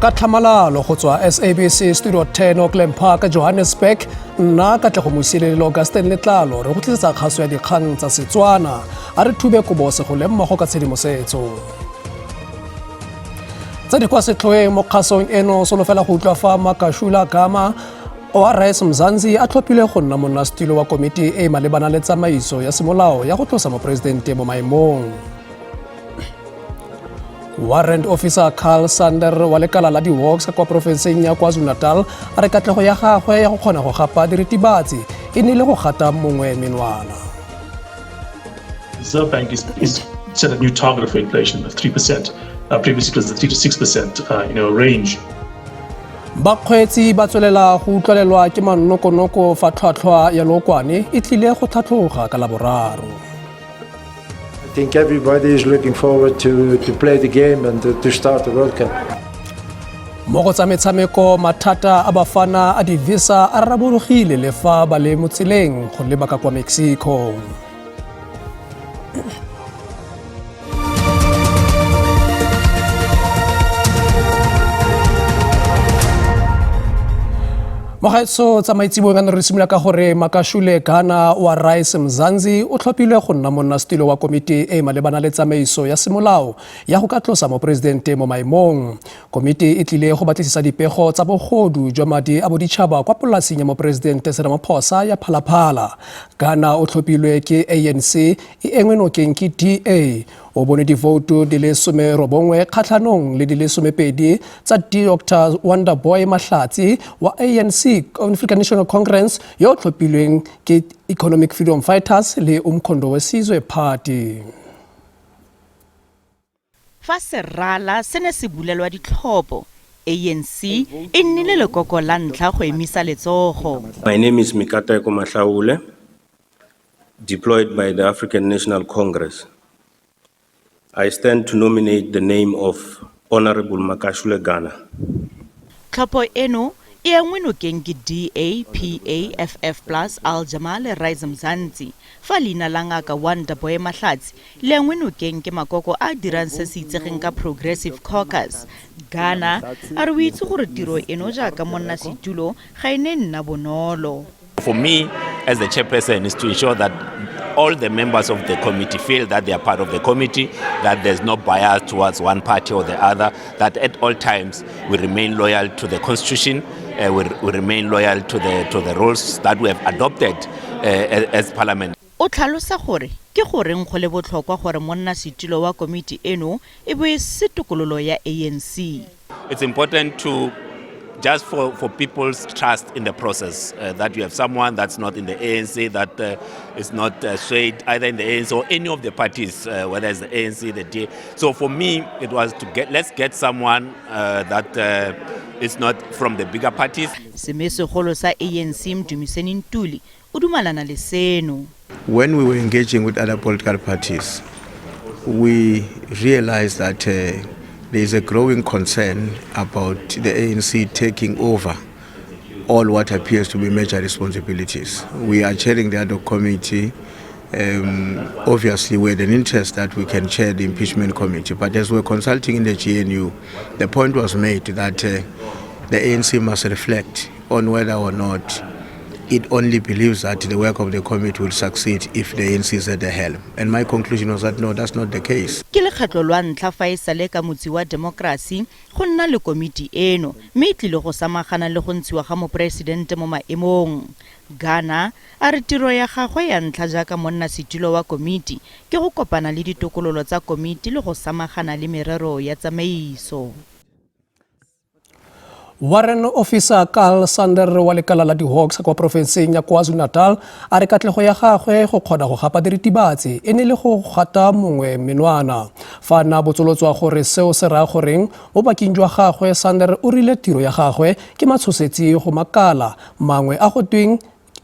Ka tlhamalalo go tswa SABC Studio 10 Auckland Park, Johannesburg, nna Katlego Mosilele le Augustine Letlalo re go tlisetsa kgaso ya dikgang tsa Setswana. A re thube kobo segole mmogo ka tshedimosetso. Tse di kwa setlhoeng mo kgasong eno solofela go utlwa fa Makashula Gama wa Rise Mzansi a tlhophilwe go nna monnasetulo wa komiti e e malebana le tsamaiso ya semolao ya go tlosa moporesidente mo maemong. Warrant Officer Carl Sander wa lekala la di-Hawks kwa porofenseng ya KwaZulu-Natal a re katlego ya gagwe ya go kgona go gapa diritibatsi e nnile go gata mongwe menwana. Reserve Bank is set a new target for inflation of 3%. Previously it was the 3 to 6% range. Bakgweetsi ba tswelela go utlwalelwa ke manokonoko fa tlhwatlhwa ya lookwane e tlile go tlhatlhoga ka Laboraro. I think everybody is looking forward to play the game and to start the World Cup. Mo go tsa metshameko, mathata a Bafana a di-visa a rarabologile le fa ba le mo tseleng go leba ka kwa Mexico. Mogaetso tsa maitseboeng a ne re simolola ka gore Makashule Ghana wa Rise Mzansi o tlhophilwe go nna monnasetulo wa komiti e e malebana le tsamaiso ya semolao ya go ka tlosa moporesidente mo maemong. Komiti e tlile go batlisisa dipego tsa bogodu jwa madi a boditšhaba kwa polasing ya moporesidente Ramaphosa ya Phalaphala. Ghana o tlhophilwe ke ANC e engwe nokeng ke DA. O bone divoutu di le 90 kgatlhanong le di le 12 tsa Dr Wonderboy Mahlatsi wa ANC, African National Congress, yo o tlhophilweng ke Economic Freedom Fighters le Umkhonto weSizwe Party. Fa serala se ne se bulelwa ditlhopho, ANC e nnile lekoko la ntlha go emisa letsogo. My name is Mikateko Mahlaule, deployed by the African National Congress. I stand to nominate the name of Honorable Makashule Gana. Tlhopho eno e engwe nokeng ke DA, PA, FF Plus, Al Jama le Rise Mzansi, fa leina la Ngaka Wonderboy Mahlatsi le engwe nokeng ke makoko a a dirang se se itsegeng ka Progressive Caucus. Gana a re o itse gore tiro eno jaaka monnasetulo ga e ne nna bonolo. For me, as the chairperson, is to ensure that all the members of the committee feel that they are part of the committee, that there's no bias towards one party or the other, that at all times we remain loyal to the constitution, we remain loyal to the rules that we have adopted as parliament. O tlhalosa gore ke goreng go le botlhokwa gore monnasetulo wa komiti eno e bo e se tokololo ya ANC. It's important to just for people's trust in the process, that you have someone that's not in the ANC, that is not swayed either in the ANC or any of the parties, whether it's the ANC, the DA. So for me, it was to get, let's get someone that is not from the bigger parties. Semesegolo sa ANC Mdumiseni Ntuli o dumalana le seno. When we were engaging with other political parties, we realized that there is a growing concern about the ANC taking over all what appears to be major responsibilities. We are chairing the ad hoc committee. Obviously, we had an interest that we can chair the impeachment committee, but as we were consulting in the GNU, the point was made that the ANC must reflect on whether or not it only believes that the work of the committee will succeed if the ANC is at the helm. And my conclusion was that no, that's not the case. Ke lekgetlo lwa ntlha fa e sale ka motsi wa demokrasi go nna le komiti eno, mme e tlile go samagana le go ntshiwa ga moporesidente mo maemong. Ghana a re tiro ya gagwe ya ntlha jaaka monnasetulo wa komiti ke go kopana le ditokololo tsa komiti le go samagana le merero ya tsamaiso. Warrant Officer Carl Sander wa lekala la di-Hawks kwa porofenseng ya KwaZulu-Natal a re katlego ya gagwe go kgona go gapa diritibatsi e ne le go gata mongwe menwana. Fa na botsolotswa gore seo se raya goreng mo bakeng jwa gagwe, Sander o rile tiro ya gagwe ke matshosetsi go makala mangwe a go tweng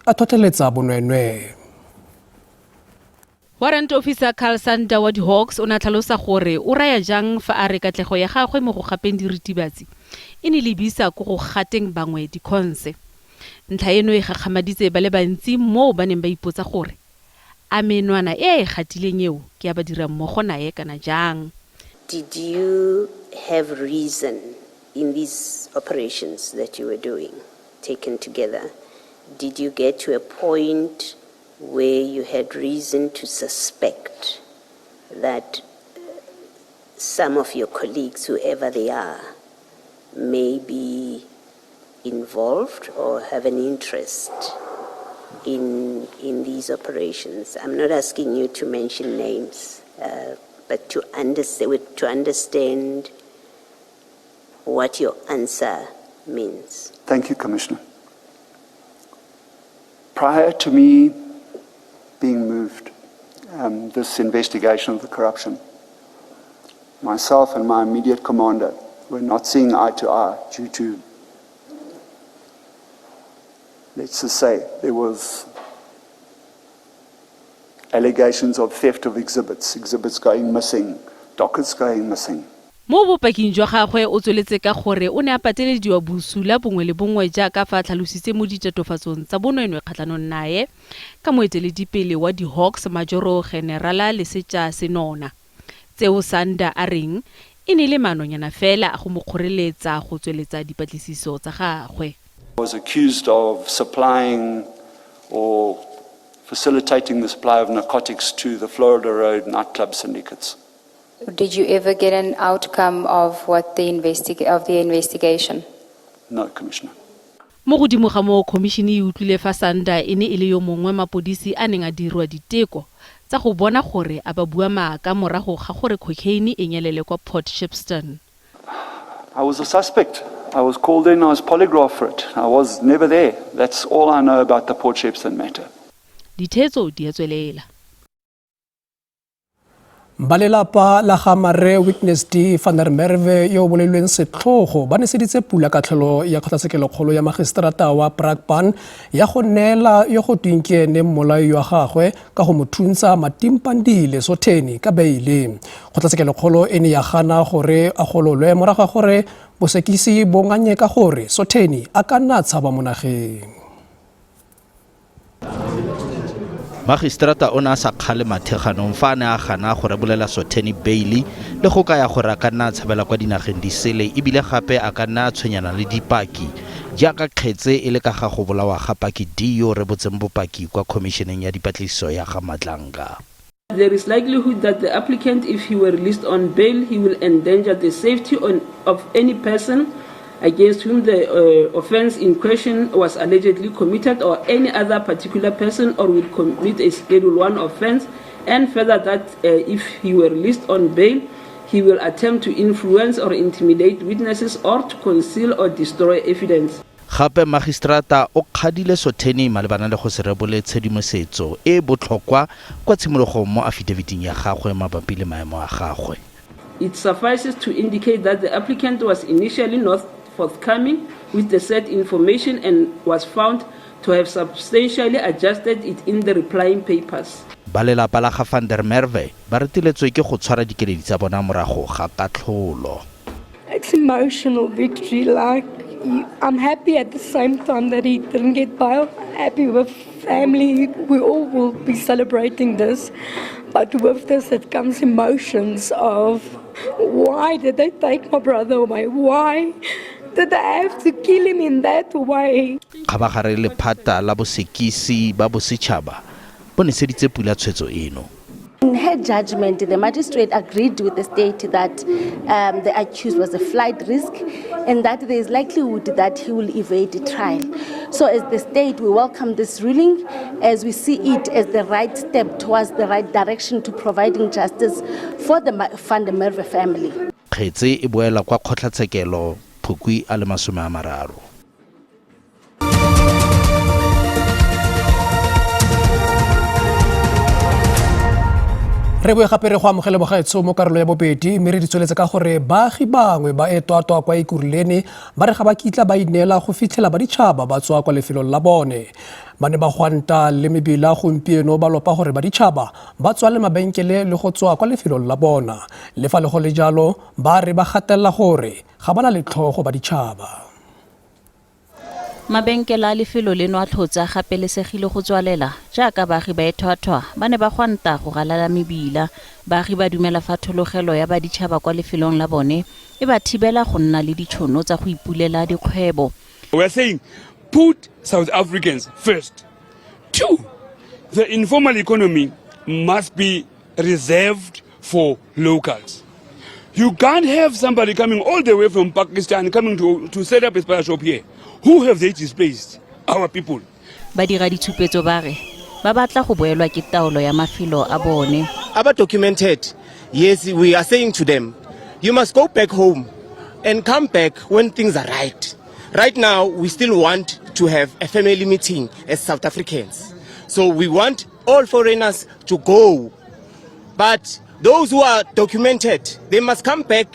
a tlhotlheletsa bonweenwee. Warrant Officer Carl Sander wa di-Hawks o ne a tlhalosa gore o raya jang fa a re katlego ya gagwe mo go gapeng diritibatsi e ne lebisa ko go gateng bangwe dikhonse. Ntlha eno e gakgamaditse ba le bantsi moo ba neng ba ipotsa gore a menwana e a e gatileng eo ke ya badirammogo nae kana jang. Did you have reason? In these operations that you were doing, taken together, did you get to a point where you had reason to suspect that some of your colleagues, whoever they are, may be involved or have an interest in these operations? I'm not asking you to mention names, but to understand what your answer means. Thank you, Commissioner. Prior to me being moved, this investigation of the corruption, myself and my immediate commander were not seeing eye to eye due to, let's just say, there was allegations of theft of exhibits, exhibits going missing, dockets going missing. Mo bopaking jwa gagwe o tsweletse ka gore o ne a patelediwa bosula bongwe le bongwe jaaka fa a tlhalositse mo ditatofatsong tsa bonweenwee kgatlhanong nae ka moeteledipele wa di-Hawks Majoro Generala Lesetša Senona. Tseo Sanda a reng e ne le maanonyana fela a go mo kgoreletsa go tsweletsa dipatlisiso tsa gagwe. Was accused of supplying or facilitating the supply of narcotics to the Florida Road nightclub syndicates. Did you ever get an outcome of what the of the investigation? No, Commissioner. Mo godimo ga moo, khomišene e utlwile fa Sanda e ne e le yo mongwe mapodisi a neng a dirwa diteko tsa go bona gore a ba bua maaka morago ga gore cocaine e nyelele kwa Port Shepstone. I was a suspect. I was called in, I was polygraphed for it. I was never there. That's all I know about the Port Shepstone matter. Ditheetso di a tswelela. Ba lelapa la ga Mare Witness D van der Merwe yo o bolailweng setlhogo ba neseditse pula katlholo ya kgotlatshekelokgolo ya magistrata wa Brakpan ya go neela yo go tweng ke ene mmolai wa gagwe ka go mo thuntsa Matimpandile Sotheni ka beile. Kgotlatshekelokgolo e ne ya gana gore a gololwe morago ga gore bosekisi bo nganye ka gore Sotheni a ka nna a tshaba mo nageng. Magistrata o ne a sa kgale matheganong fa a ne a gana go rebolela Sotheni beili le go kaya gore a ka nna a tshabela kwa dinageng di sele ebile gape a ka nna a tshwenyana le dipaki jaaka kgetse e le ka ga go bolawa ga paki D yo o rebotseng bopaki kwa khomišeneng ya dipatlisiso ya ga Madlanga. There is likelihood that the applicant, if he were released on bail, he will endanger the safety of any person against whom the offense in question was allegedly committed or any other particular person, or will commit a Schedule 1 offense, and further that if he were released on bail, he will attempt to influence or intimidate witnesses or to conceal or destroy evidence. Gape magistrata o kgadile Sotheni malebana le go se rebole tshedimosetso e e botlhokwa kwa tshimologong mo afitaviting ya gagwe mabapi le maemo a gagwe. It suffices to indicate that the applicant was initially not forthcoming with the said information and was found to have substantially adjusted it in the replying papers. Ba lelapa la ga van der Merwe ba reteletswe ke go tshwara dikeledi tsa bona morago ga katlholo. It's emotional victory. Like, I'm happy at the same time that he didn't get bail. Happy with family. We all will be celebrating this. But with this, it comes emotions of why did they take my brother away? Why did they have to kill him in that way? Kgabagare lephata la bosekisi ba bosetšhaba bo neseditse pula tshwetso eno. In her judgment, the magistrate agreed with the state that the accused was a flight risk and that there is likelihood that he will evade trial. So as the state, we welcome this ruling as we see it as the right step towards the right direction to providing justice for the Van der Merwe family. Kgetse e boela kwa kgotlatshekelo Phukwi a le 30. Re boe gape re go amogele bogaetsho mo karolo ya bobedi mme re di tsweletse ka gore baagi bangwe ba etwatwa kwa Ekurhuleni ba re ga ba kitla ba ineela go fitlhela baditšhaba ba tswa kwa lefelong la bone. Ba ne ba gwanta le mebila gompieno ba lopa gore baditšhaba ba tswale mabenkele le go tswa kwa lefelong la bona. Le fa le go le jalo ba re ba gatelela gore ga ba na letlhogo baditšhaba. Mabenkele a lefelo leno a tlhotse a gapelesegile go tswalela jaaka baagi ba ethwathwa ba ne ba gwanta go ralala mebila. Baagi ba dumela fa thologelo ya baditšhaba kwa lefelong la bone e ba thibela go nna le ditšhono tsa go ipulela dikgwebo. We are saying put South Africans first. Two, the informal economy must be reserved for locals. You can't have somebody coming all the way from Pakistan coming to, to set up a spaza shop here. Who have they displaced? Our people. Badira ditshupetso ba re ba batla go boelwa ke taolo ya mafelo a bone. Aba documented, yes, we are saying to them, you must go back home and come back when things are right. Right now, we still want to have a family meeting as South Africans. So we want all foreigners to go. But those who are documented, they must come back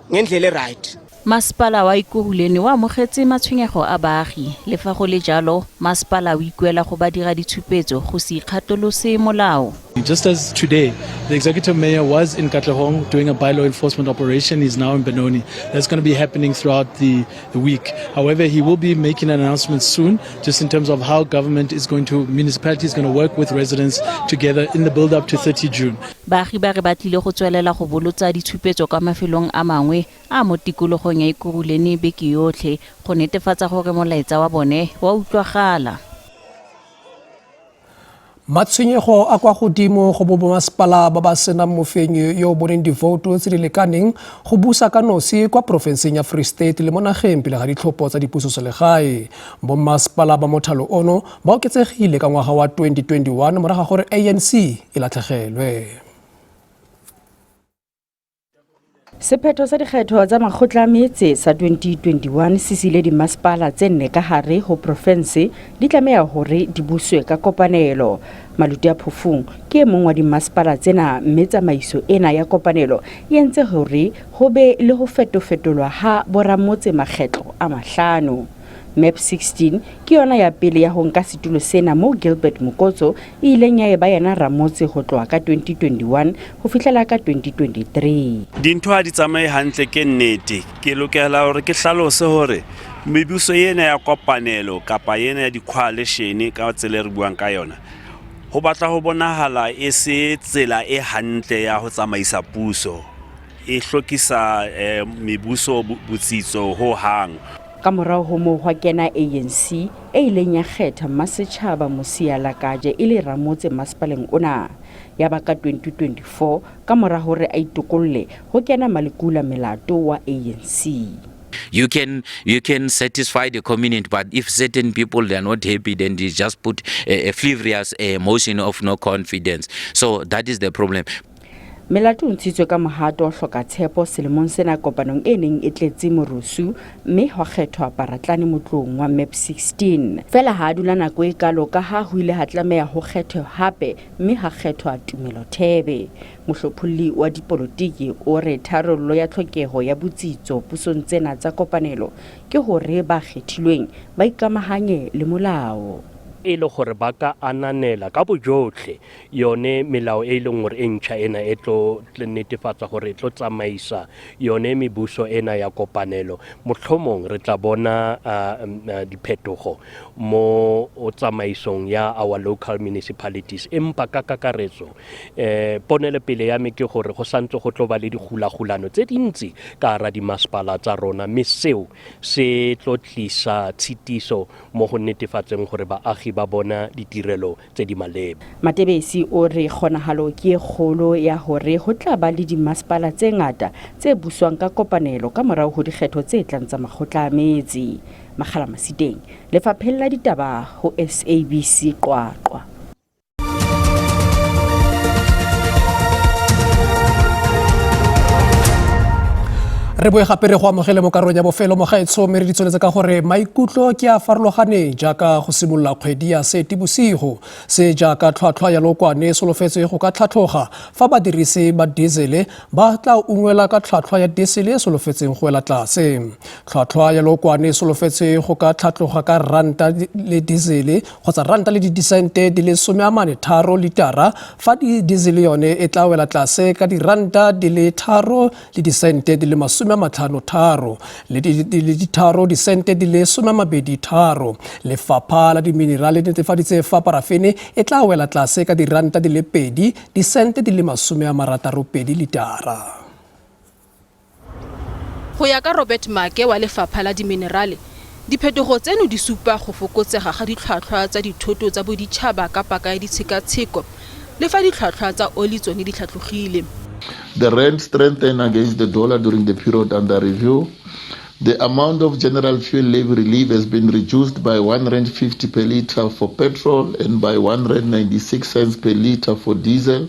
ngendlela right. Masepala wa Ekurhuleni o amogetse matshwenyego a baagi. Le fa go le jalo, masepala o ikuela go badira ditshupetso go se ikgatolose molao. Just as today, the executive mayor was in Katlehong doing a bylaw enforcement operation. He's now in Benoni. That's going to be happening throughout the, the week. However, he will be making an announcement soon, just in terms of how government is going to, municipality is going to work with residents together in the build up to 30 June. Baagi ba re ba tlile go tswelela go bolotsa ditshupetso kwa mafelong a mangwe a mo tikologong ya Ekurhuleni beke yotlhe go netefatsa gore molaetsa wa bone wa utlwagala. Matshwenyego a kwa godimo go bo bomasepala ba ba senang mofenyi yo o boneng divoutu tse di lekaneng go busa ka nosi kwa porofenseng ya Free State le mo nageng pele ga ditlhopho tsa dipusoselegae. Bommasepala ba mothalo ono ba oketsegile ka ngwaga wa 2021 morago ga gore ANC e latlhegelwe. Sephetho sa dikgetho tsa makgotla a metse sa 2021 se siile dimasepala tse nne ka hare ho profense di tlameha hore di buswe ka kopanelo. Maluti a Phofung ke e mong wa dimasepala tsena mme tsamaiso ena ya kopanelo e entse hore ho be le ho fetofetolwa ha boramotse makgetlo a mahlano. Map 16 ke yona ya pele ya ho nka setulo sena moo Gilbert Mokotso e ileng ya eba yena ramotse ho tloha ka 2021 ho fihlela ka 2023. Dintho ha di tsamaye hantle ke nnete. Ke lokela hore ke hlalose hore mebuso ena ya kopanelo kapa ena ya di-coalition ka tsela e re buang ka yona, ho batla ho bonahala e se tsela e hantle ya ho tsamaisa puso. E hlokisa eh, mebuso botsitso ho hang. Ka morao ho moo hwa kena ANC e ileng ya kgetha Mmasetjhaba Mosia Lakaje e le ramotse masepaleng ona. Yaba ka 2024 ka mora hore a itokolle ho kena Malekula Melato wa ANC. You can you can satisfy the community, but if certain people they are not happy, then they just put a, a frivolous a motion of no confidence. So that is the problem. Melato o ntshitswe ka mohato wa hloka tshepo selemong sena kopanong e neng e tletse morusu mme hwa kgethwa Paratlane Motloung wa Map 16. Feela ha a dula nako e kalo ka ha ho ile ha tlameha ho kgethwe hape mme ha kgethwa Tumelo Thebe. Mohlopholli wa dipolotiki o re tharollo ya tlhokeho ya botsitso pusong tsena tsa kopanelo ke hore ba kgethilweng ba ikamahanye le molao. E le gore ba ka ananela ka bojotlhe yone melao e e leng gore e ntšha ena e tlo netefatsa gore e tlo tsamaisa yone mebuso ena ya kopanelo, mohlomong re tla bona diphetogo mo tsamaisong ya our local municipalities. Empa ka kakaretso um ponelopele ya me ke gore go santse go tlo ba le dikgulagulano tse dintsi ka gara dimasepala tsa rona, mme seo se tlo tlisa tshitiso mo go netefatseng gore baagi ba bona ditirelo tse di maleba. Matebesi o re kgonahalo ke e kgolo ya hore ho tla ba le dimasepala tse ngata tse buswang ka kopanelo ka morao ho dikgetho tse tlang tsa makgotla a metse. Makgala Masiteng, Lefapheng la Ditaba ho SABC Qwaqwa. Re boe gape re go amogele mo karolong ya bofelo mogaetsho, mme re di tsweletse ka gore maikutlo ke a farologaneng jaaka go simolola kgwedi ya Seetebosigo. Se jaaka tlhwatlhwa ya lookwane e solofetswe go ka tlhatlhoga fa badirisi ba diesele ba tla ungwela ka tlhwatlhwa ya diesele e solofetseng go wela tlase. Tlhwatlhwa ya lookwane e solofetswe go ka tlhatlhoga ka ranta le diesele kgotsa ranta le didisente di le 43 litara, fa diesele yone e tla wela tlase ka diranta di le 3 le disente di le 53 le ditharo disente di le 23. Lefapha la diminerale netefaditse fa parafene e tla wela tlase ka diranta di le 2 disente di le 62 litara. Go ya ka Robert Maake wa Lefapha la Diminerale, diphetogo tseno di supa go fokotsega ga ditlhwatlhwa tsa dithoto tsa boditšhaba ka paka ya ditshekatsheko, le fa ditlhwatlhwa tsa oli tsone di tlhatlogile. The rand strengthened against the dollar during the period under review. The amount of general fuel levy relief has been reduced by 1 rand 50 per litre for petrol and by 1 rand 96 cents per litre for diesel,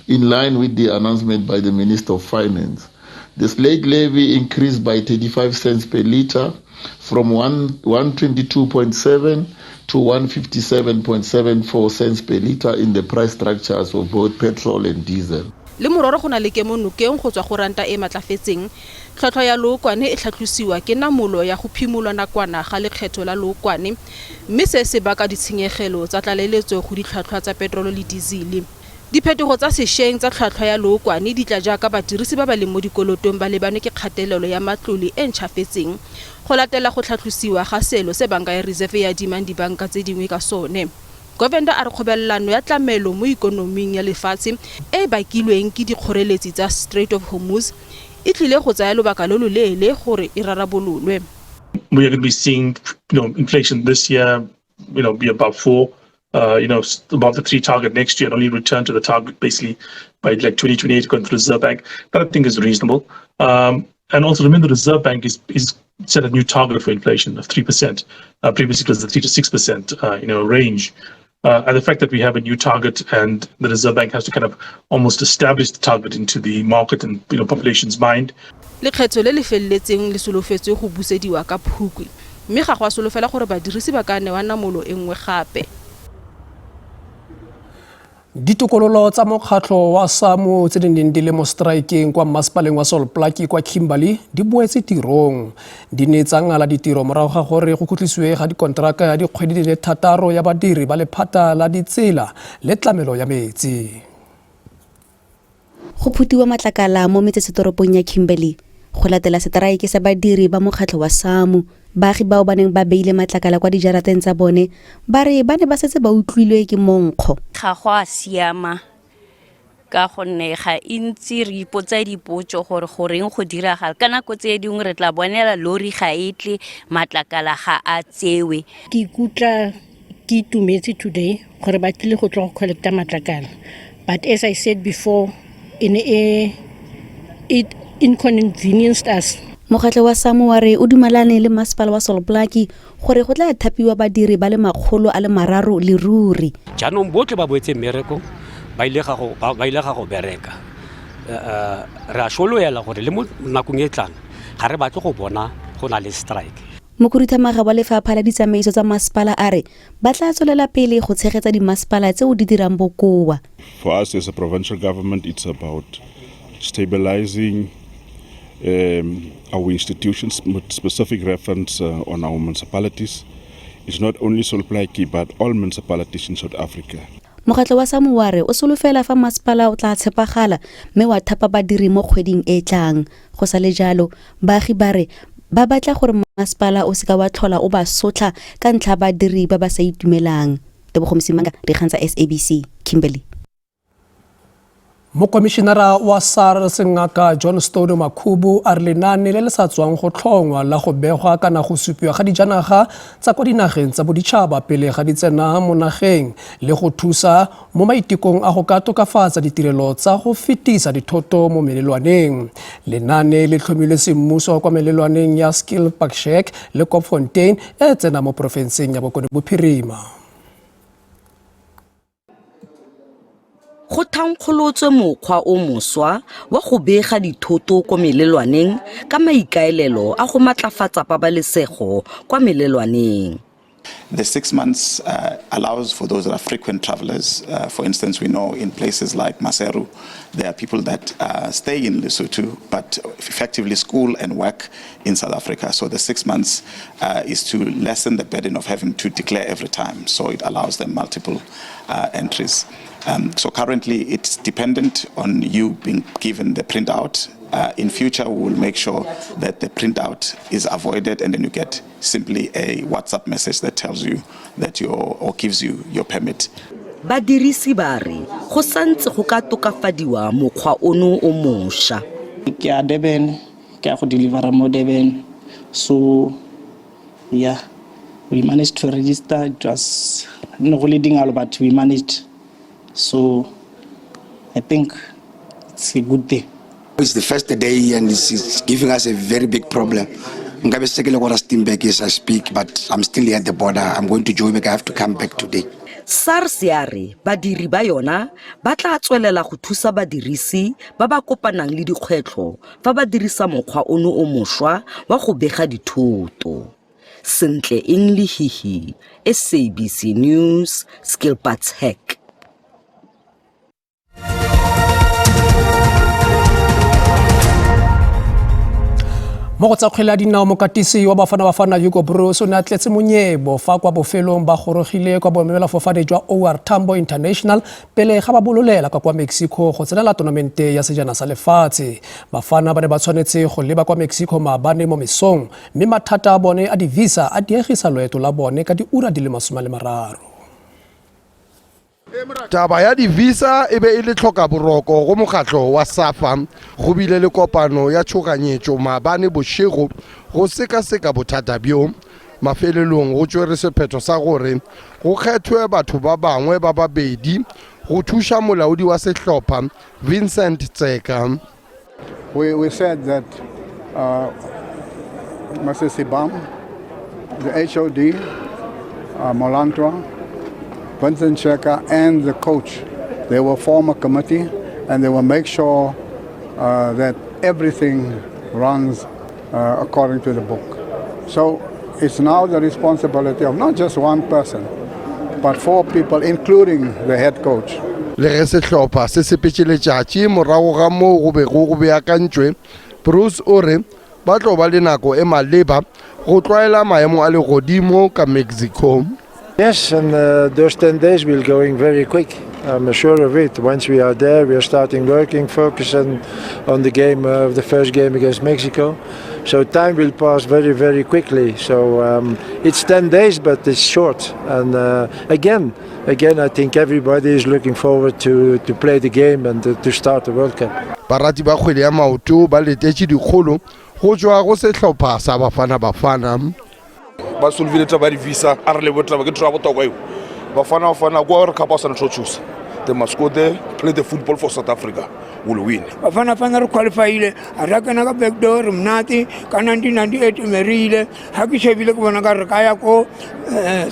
in line with the announcement by the Minister of Finance. The slate levy increased by 35 cents per litre from 122.7 to 157.74 cents per litre in the price structures of both petrol and diesel. Le mororo go na le kemonokeng go tswa go ranta e matlafetseng, tlhwatlhwa ya lookwane e tlhatlosiwa ke namolo ya go phimolwa nakwana ga lekgetho la lookwane, mme se se baka ditshenyegelo tsa tlaleletso go ditlhwatlhwa tsa peterolo le dizele. Diphetogo tsa sešweng tsa tlhwatlhwa ya lookwane di tla jaaka badirisi ba ba leng mo dikolotong ba lebanwe ke kgatelelo ya matlole e ntšhafetseng go latela go tlhatlosiwa ga seelo se Banka ya Reserve e adimang dibanka tse dingwe ka sone. Govender a re kgobelelano ya tlamelo mo ikonoming ya lefatshe e e bakilweng ke dikgoreletsi tsa Strait of Hormuz e tlile go tsaya lobaka lo loleele gore e rarabololwe. We are going to be seeing inflation this year be above 4, above the 3 target next year, and only return to the target basically by like 2028 according to the Reserve Bank. That I think is reasonable. And also remember, the Reserve Bank is set a new target for inflation of 3%. Previously it was the 3 to 6% range. And the fact that we have a new target and the Reserve Bank has to kind of almost establish the target into the market and population's mind. Lekgetho le le feleletseng le solofetswe go busediwa ka Phukwi, mme ga go a solofela gore badirisi ba ka newa namolo e nngwe gape. Ditokololo tsa mokgatlho wa SAMWU tse di neng di le mo strikeng kwa mmasepaleng wa Sol Plaatje kwa Kimberley di boetse tirong. Di ne tsa ngala ditiro morago ga gore go khutlisiwe ga dikonteraka ya dikgwedi di le 6 ya badiri ba lephata la ditsela le tlamelo ya metsi. Go phutiwa matlakala mo metsesetoropong ya Kimberley go latela seteraeke sa badiri ba mokgatlho wa SAMWU. Baagi bao ba neng ba beile matlakala kwa dijarateng tsa bone ba re ba ne ba setse ba utlwilwe ke monkgo. Ga go a siama ka gonne ga e ntse re ipotsa dipotso gore goreng go diragala. Ka nako tse dingwe re tla bonela lori ga e tle, matlakala ga a tsewe. Ke ikutlwa ke itumetse today gore ba tlile go tla go collecta matlakala, but as I said before, e ne e it inconvenienced us. Mokgatlho wa SAMWU wa re o dumalane le masepala wa Sol Plaatje gore go tla thapiwa badiri ba le 300 leruri. Jaanong botlhe ba boetse mmereko, ba ile ga go bereka. Re a solofela gore le mo nakong e tlang ga re batle go bona go na le strike. Mokhuduthamaga wa lefapha la ditsamaiso tsa masepala a re ba tla tswelela pele go tshegetsa dimasepala tseo di dirang bokoa. For us as a provincial government, it's about stabilizing our institutions, with specific reference on our municipalities. It's not only Sol Plaatje, but all municipalities in South Africa. Mokgatlho wa SAMWU wa re o solofela fa masepala o tla tshepagala mme wa thapa badiri mo kgweding e tlang. Go sa le jalo, baagi ba re ba batla gore masepala o seka wa tlhola o ba sotla ka ntlha badiri ba ba sa itumelang. Tebogo Msimanga, dikgang tsa SABC, Kimberley. Mokomišenara wa SARS Ngaka Johnstone Makhubu a re lenaane le le sa tswang go tlhongwa la go begwa kana go supiwa ga dijanaga tsa kwa dinageng tsa boditšhaba pele ga di tsena mo nageng le go thusa mo maitekong a go ka tokafatsa ditirelo tsa go fetisa dithoto mo melelwaneng. Lenaane le tlhomilwe semmuso kwa melelwaneng ya Skilpadshek le Kopfontein e tsena mo porofenseng ya Bokone Bophirima. Go thankgolotswe mokgwa o moswa wa go bega dithoto ko melelwaneng ka maikaelelo a go matlafatsa pabalesego kwa melelwaneng. The 6 months allows for those that are frequent travelers. For instance, we know in places like Maseru, there are people that stay in Lesotho but effectively school and work in South Africa. So the 6 months is to lessen the burden of having to declare every time. So it allows them multiple entries. So currently it's dependent on you being given the printout. In future, we will make sure that the printout is avoided and then you get simply a WhatsApp message that tells you that your or gives you your permit. Badirisi ba re go santse go ka tokafadiwa mokgwa ono o mošwa. Ke ya Durban. Ke ya go delivera mo Durban. So yeah, we managed to register. It was no go le dingalo, but we managed. So I think it's a good day. It's the first day and it's giving us a very big problem. Nkabe se ke le ko Rustenburg as I speak, but I'm still here at the border. I'm going to Joburg. I have to come back today. SARS ya re badiri ba yona ba tla tswelela go thusa badirisi ba ba kopanang le dikgwetlho fa ba dirisa mokgwa ono o mošwa wa go bega dithoto. Sentle Eng Lehihi, SABC News, Skilpatshack. Mo go tsa kgwele ya dinao, mokatisi wa Bafana Bafana Hugo Broos o ne a tletse monyebo fa kwa bofelong ba gorogile kwa boemelafofane jwa OR Tambo International pele ga ba bololela ka kwa Mexico go tsenela tonamente ya sejana sa lefatshe. Bafana ba ne ba tshwanetse go leba kwa Mexico maabane mo mesong, mme mathata a bone a di-visa a diegisa loeto la bone ka diura di le 30. Taba ya di-visa e be e le tlhokaboroko go mokgatlo wa SAFA. Go bile le kopano ya tšhoganyetšo maabane bošego go sekaseka bothata bjo. Mafelelong go tšwere sephetho sa gore go kgethwe batho ba bangwe ba babedi go thuša molaodi wa sehlopha Vincent Tseka. We said that Mr. Sibam, the HOD, Molantwa, Vincent Cheka, and the coach, they will form a committee and they will make sure that everything runs according to the book. So it's now the responsibility of not just one person, but four people, including the head coach. Le ge sehlopha se sepetše letšatši morago ga moo go bego go beakantšwe, Broos o re ba tlo ba le nako e maleba go tlwaela maemo a legodimo ka Mexico. Yes, and those 10 days will going very quick. I'm sure of it. Once we are there, we are starting working, focus on the game of the first game against Mexico. So time will pass very, very quickly. So it's 10 days, but it's short. And again, I think everybody is looking forward to play the game and to start the World Cup. Barati ba kgwele ya maoto ba letetše dikgolo go tšwa go sehlopha sa Bafana Bafana. Ba solvile taba ya di-visa, a re lebohe, taba ke ntho ya bohlokwa eo. Bafana Bafana kwa re cup a sa choose. They must go there, play the football for South Africa, will win. Bafana Bafana re qualifyile, a re kena ka back door, re monate ka 1998 me re ile. Ha ke shebile ke bona ka re ka ya ko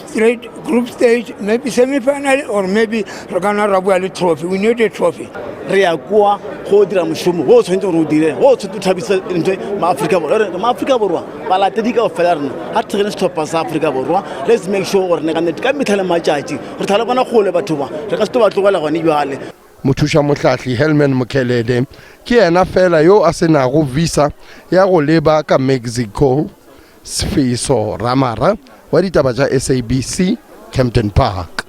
straight group stage, maybe semi final, or maybe re kana ra bua le trophy. We need a trophy. Re ya kwa go dira mošomo o tshwanetse gore o dire, o tshwanetse o thabisa ntho maAfrika Borwa. Re maAfrika Borwa, balatedi ka ofela rena ga thegene setlhopha sa Afrika Borwa. Let's make sure gore ne ka nnete ka metlha le matšatši re tlhola bona kgole batho ba re ka se to ba tlogela gone jale. Mothuša mohlahli Helman Mkhalele ke yena fela yo a se nago visa ya go leba ka Mexico. Sfiso Ramara wa ditaba tša SABC, Kempton Park.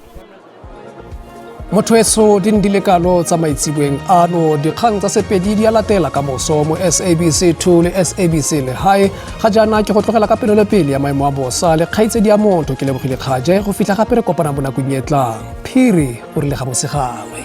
Motho eso di ne di le kalo tsa maitseboeng ano. Dikgang tsa Sepedi di a latela ka moso mo SABC 2 le SABC Lehae. Ga jaana ke go tlogela ka penelepele ya maemo a bosa le kgaitsedi ya motho ke Lebogile Kgaje. Go fitlha gape re kopana mo nakong e tlang. Phiri o rile ga bosegangwe.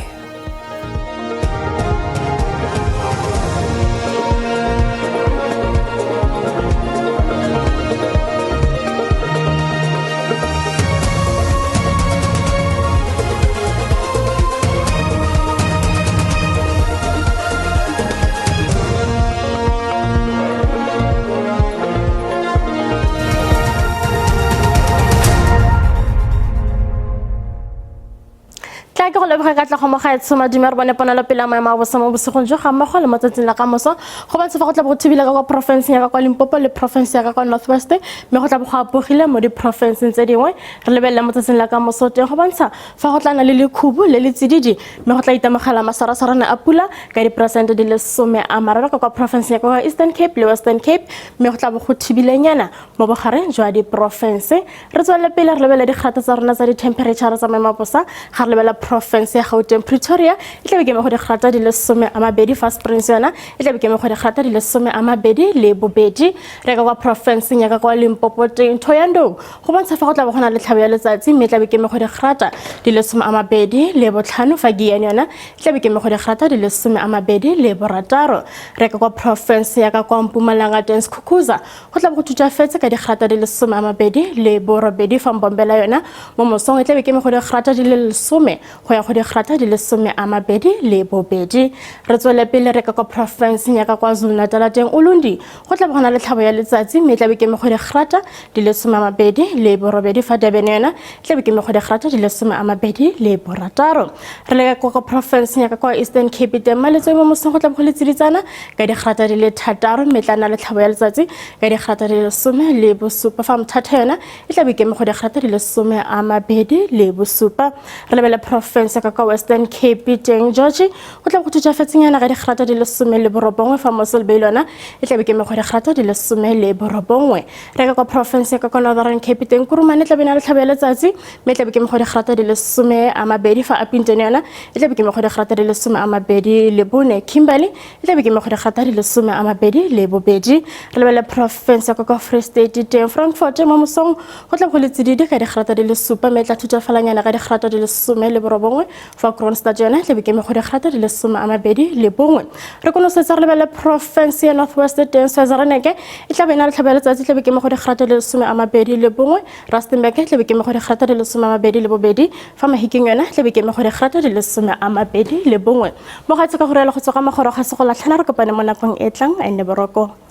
Tla ke go leboge ka tlago mo gaetsho madume. Re bone ponelo pele ya maemo a bosa mo bosigong jo ga mmogo le matsatsing la ka moso. Go bontsha fa go tla bo go thibile ka kwa porofenseng ya ka kwa Limpopo le porofense ya ka kwa North West, mme go tla bo go apogile mo diporofenseng tse dingwe. Re lebelele mo tsatsing la ka moso teng, go bontsha fa go tla na le lekhubu le le tsididi, mme go tla itemogela masarasarane a pula ka diperesente di le 30 ka kwa porofenseng ya kwa Eastern Cape le Western Cape, mme go tla bo go thibilenyana mo bogareng jwa diporofense. Re tswelele pele re lebelele dikgato tsa rona tsa di-temperature tsa maemo a bosa. Ga re lebelela porofense ya Gauteng Pretoria e tlabe ke eme go digrata di le 20 fa Springs yona e tlabe ke eme go digrata di le 22. Re ka kwa porofenseng ya ka kwa Limpopo teng Thohoyandou go bontsha fa go tla bo go na le tlhabo ya letsatsi mme e tlabe ke eme go digrata di le 25 fa Giyani yona e tlabe ke eme go digrata di le 26. Re ka kwa porofense ya ka kwa Mpumalanga teng Skukuza go tla bo go thutafetse ka digrata di le 28 fa Mbombela yona mo mosong e tlabe ke eme go digrata di le 10 go ya go digrata di le 22. Re tswele pele re ka kwa porofenseng ya ka kwa Zulu-Natal teng Ulundi go tla bo go na le tlhabo ya letsatsi mme e tlabe ke eme go digrata di le 28 fa Durban yona e tlabe ke eme go digrata di le 26. Re le ka kwa porofenseng ya ka kwa Eastern Cape teng Maletswai mo mosong go tla bo go le tsiditsana ka digrata di le 6 mme e tla nna le tlhabo ya letsatsi ka digrata di le 17 fa Mthatha yona e tla be ke eme go digrata di le 27. Re lebele porofense ka kwa Western Cape teng George go tla go thutafetsenyana ka digrata di le 19 fa Mossel Bay lona e tla be ke eme go digrata di le 19. Re ka kwa porofense ka kwa Northern Cape teng Kurumane e tla be na le tlhabo ya letsatsi mme e tla be ke eme go digrata di le 20 fa Upington yona e tla be ke eme go digrata di le 24. Kimberley e tla be ke eme go digrata di le 22. Re lebele porofense ka kwa Free State teng Frankfort mo mosong go tla go le tsididi ka digrata di le 7 mme e tla thutafalanyana ka digrata di le 19 fa Kroonstad yona e tla be ke eme go digrata di le 21. Re konosetsa re lebele porofense ya North West teng Schweizereneke e tla be e na le tlhabo ya letsatsi e tla be ke eme go digrata di le 21. Rustenburg e tla be ke eme go digrata di le 22 fa Mahikeng yona e tla be ke eme go digrata di le 21. Mogatse ka go rialo go tswa ka magoro ga se go latlhana re kopane mo nakong e tlang a nne boroko.